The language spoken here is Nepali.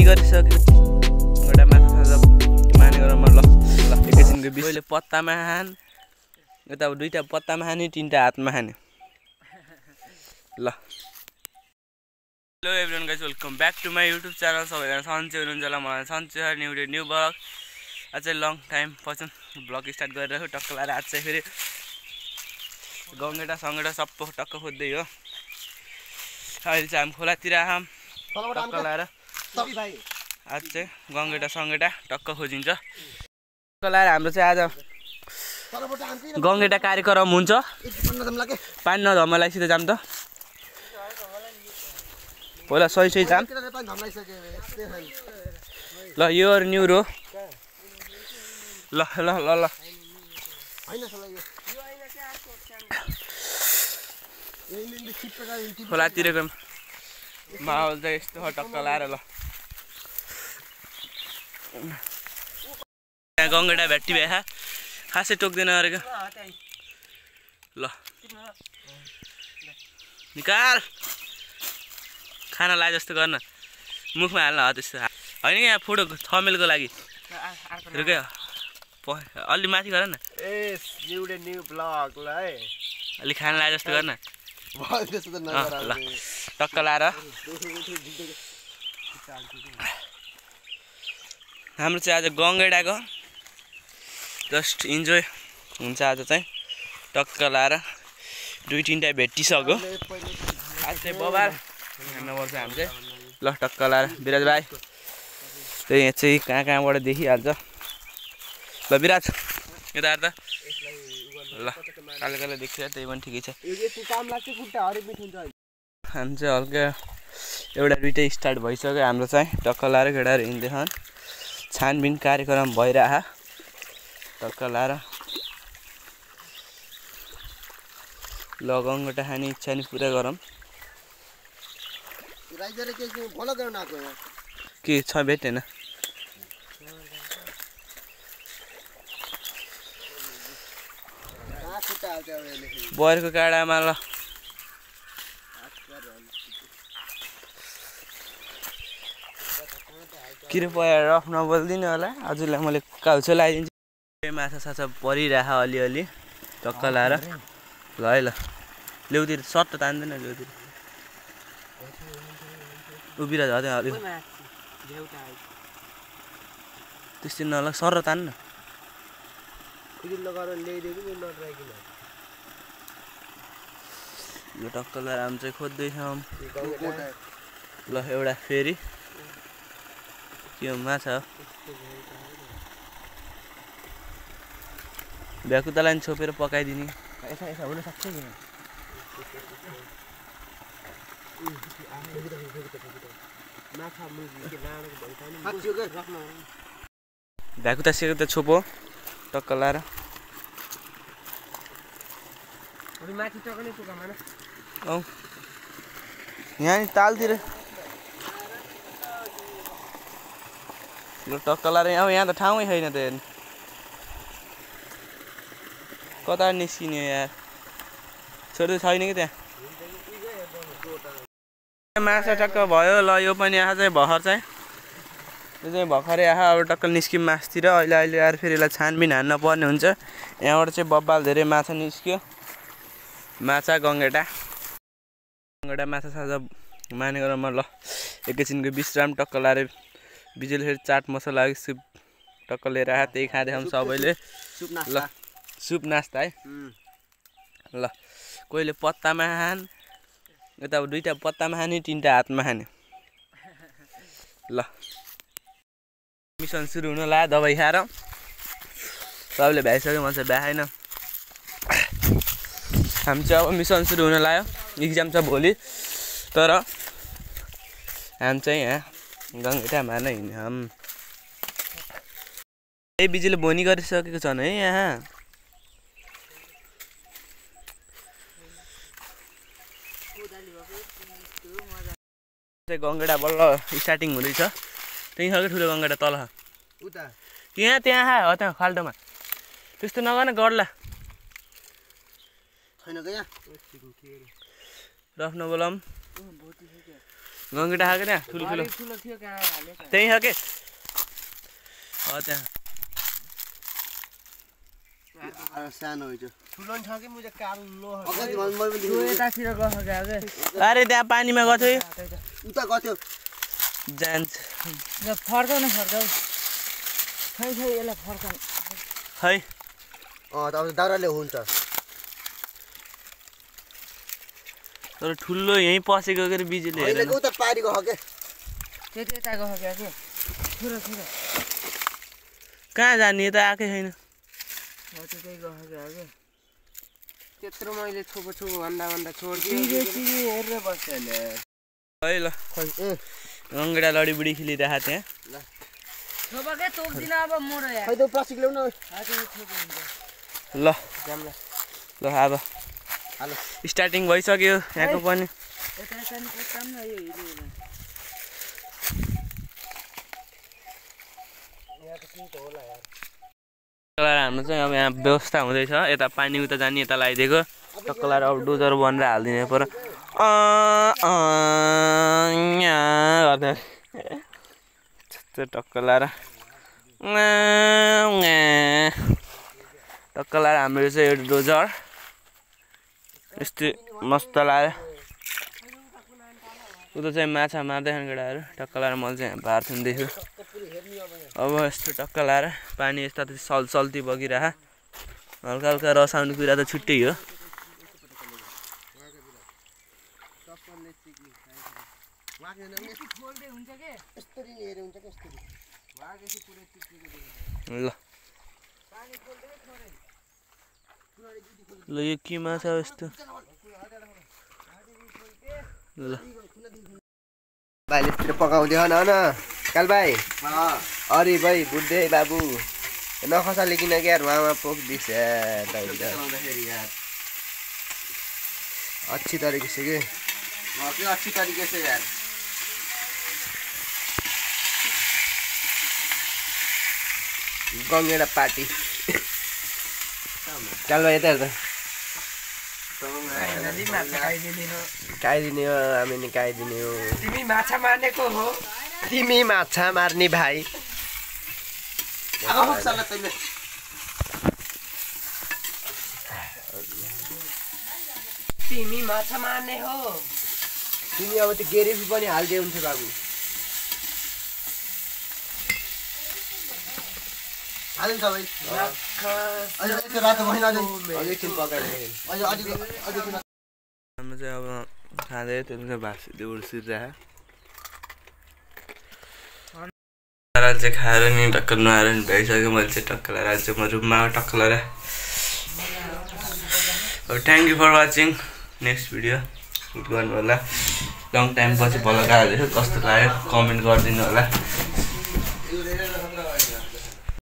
गरिसकेको एउटा माछा मानेर म ल एकैछिनको बिचले पत्तामा हान यता दुईटा पत्तामा हाने तीनटा हातमा हाने ल। Hello everyone guys welcome back to my YouTube channel. सबैजना सन्चै हुनुहुन्छ होला, मलाई सन्चै न्यू ब्लग। आज चाहिँ लङ टाइम पछि ब्लग स्टार्ट गरिरहेको टक्क लाएर आज चाहिँ फेरि गङ्गेटा सङ्गेटा सब टक्क खोज्दै हो। अहिले चाहिँ हामी खोलातिर आम टक्क लाएर आज चाहिँ गङ्गेटा सङ्गेटा टक्क खोजिन्छ। टक्क लाएर हाम्रो चाहिँ आज गङ्गेटा कार्यक्रम हुन्छ। पानी नधमालाई सिधै जाम त पहिला सही जाम ल। यो न्यु रो ल ल ल ल खोलातिरको माहौल चाहिँ यस्तो टक्क लाएर ल। गङ्गेटा भेट्टी भए खासै टोक्दैन अरेको ल। निकाल खाना लाए जस्तो गर्न मुखमा हाल्न हो त्यस्तो होइन कि यहाँ फोटो थमेलको लागि अलि माथि गर न। न्यू ब्लग ल है अलि खाना लाए जस्तो गर्न ल टक्क लाएर। हाम्रो चाहिँ आज गङ्गेटाको जस्ट इन्जोय हुन्छ। आज चाहिँ टक्क लाएर दुई तिनवटा भेटिसक्यो। आज चाहिँ बबाल हान्नुपर्छ हामी चाहिँ ल टक्क लाएर। विराज भाइ त्यही यहाँ चाहिँ कहाँबाट देखिहाल्छ ल। विराज यता त ल काले काले देखिरहेको त्यही पनि ठिकै छ। हामी चाहिँ हल्का एउटा दुइटै स्टार्ट भइसक्यो हाम्रो चाहिँ टक्क लाएर केटाहरू हिँड्दैछन्। छानबिन कार्यक्रम भइरह टक्क लाएर ल। गङ्गेटा खाने इच्छा नि पुरा गरौँ के छ भेटेन बयरको काँडामा ल। कृपया रफ नबोलिदिनु होला, हजुरलाई मैले काउछो लगाइदिन्छु। माछा साछा परिरह अलिअलि टक्क लाएर ल है ल। ल्याउतिर सर्ट त तान्दैन ल्याउतिर उभिएर झर्दै अलिक त्यस्तै नल सर तान्न ल। टक्क लाएर हामी चाहिँ खोज्दैछौँ ल। एउटा फेरि के हो माछा हो भ्याकुतालाई नि छोपेर पकाइदिने हुनसक्छ कि भ्याकुता सेको त छोपो टक्क लाएर। यहाँ नि तालतिर ल टक्क लाएर। यहाँ त ठाउँै छैन त हेर्नु कता निस्किने यार छोड्दै छैन कि त्यहाँ माछा टक्क भयो ल। यो पनि आएको चाहिँ भर्खर चाहिँ यो चाहिँ भर्खरै आएको अब टक्क निस्क्यो मासतिर। अहिले आएर फेरि यसलाई छानबिन हान्न पर्ने हुन्छ। यहाँबाट चाहिँ बब्बाल धेरै माछा निस्क्यो। माछा गङ्गेटा माछा साछा मानेर म ल एकैछिनको विश्राम टक्क लाएर बिजुली फेरि चाट मसला टक्क लिएर आयो त्यही खाँदैछौँ सबैले ल। सुप नास्ता है ल। कोहीले पत्तामा हान यता दुईटा पत्तामा हाने तीनटा हातमा हाने ल। मिसन सुरु हुन लाग्यो दबाई खाएर सबैले भ्याइसक्यो म चाहिँ भ्याएन। हामी चाहिँ अब मिसन सुरु हुन लाग्यो इक्जाम छ भोलि तर हामी चाहिँ यहाँ गङ्गेटामा नै हिँड्छौँ। यही बिजुली बोनी गरिसकेको छन् है यहाँ चाहिँ गङ्गेटा बल्ल स्टार्टिङ हुँदैछ। त्यही खालको ठुलो गङ्गेटा तल यहाँ त्यहाँ हो त्यहाँ खाल्टोमा त्यस्तो नगर्न गर्ला रफ नबोलाम गङ्गटा खाएको त्यहाँ ठुलो त्यहीँ छ के त्यहाँ सानो हुन्छ ठुलो छ कि मुझे कालो अरे त्यहाँ पानीमा गएको थियो उता गथ्यो जान्छ फर्काउ खै यसलाई फर्काउनु खै तपाईँ दाउराले हुन्छ तर ठुलो यहीँ पसेको के बिजुली हेरेन उता पारीको हो के यताको हो क्या के छोरा कहाँ जाने यता आएकै छैन त्यतै गयो क्या त्यत्रो मैले छोपो भन्दा छोडिदियो हेरेर बस्यो है ल गङ्गडा लडीबुडी खेलिरहेको त्यहाँ छोपकै तोक्दिन अब मोर यार खै त प्लास्टिक ल्याउन ल ल अब हालो स्टार्टिङ भइसक्यो यहाँको पनि हाम्रो चाहिँ अब यहाँ व्यवस्था हुँदैछ यता पानी उता जाने यता लगाइदिएको टक्क लगाएर अब डोजर बनेर हालिदिने पर गर्दा टक्क लगाएर टक्क लगाएर हाम्रो चाहिँ यो डोजर यस्तै मस्त लगाएर उता चाहिँ माछा मार्दैछन् केटाहरू टक्क लगाएर मैले चाहिँ भार थुन्दैछु अब यस्तो टक्क लगाएर पानी यस्ता सल्ती बगिरह हल्का हल्का रस आउने कुरा त छुट्टै हो ल यो के माछा यस्तो ल भाइले पकाउँदै न काल भाइ अरे भाइ बुढ्दै बाबू नखसालिकन क्या वहाँ पोख्दैछ अच्छी तरीके से के अच्छी तरीके से यार गङ्गेडा पार्टी काल भाइ यता हेर्दा खाइदिने हो हामी नि खाइदिने हो तिमी माछा मार्नेको हो तिमी माछा मार्ने भाइ तिमी माछा मार्ने हो तिमी अब त्यो गेरेफी पनि हाल्दै हुन्छ बाबु हालिन्छ भाइ हाम्रो चाहिँ अब खाँदै त्यसले भाँसिँदै उर्सिरहेको चाहिँ खाएर नि टक्क नुहाएर नि भइसक्यो मैले चाहिँ टक्क लगाएर चाहिँ म रुममा टक्क लगाएर अब thank you for watching next video shoot गर्नु होला लङ टाइम पछि भल हाल्दैछु कस्तो लाग्यो कमेन्ट गरिदिनु होला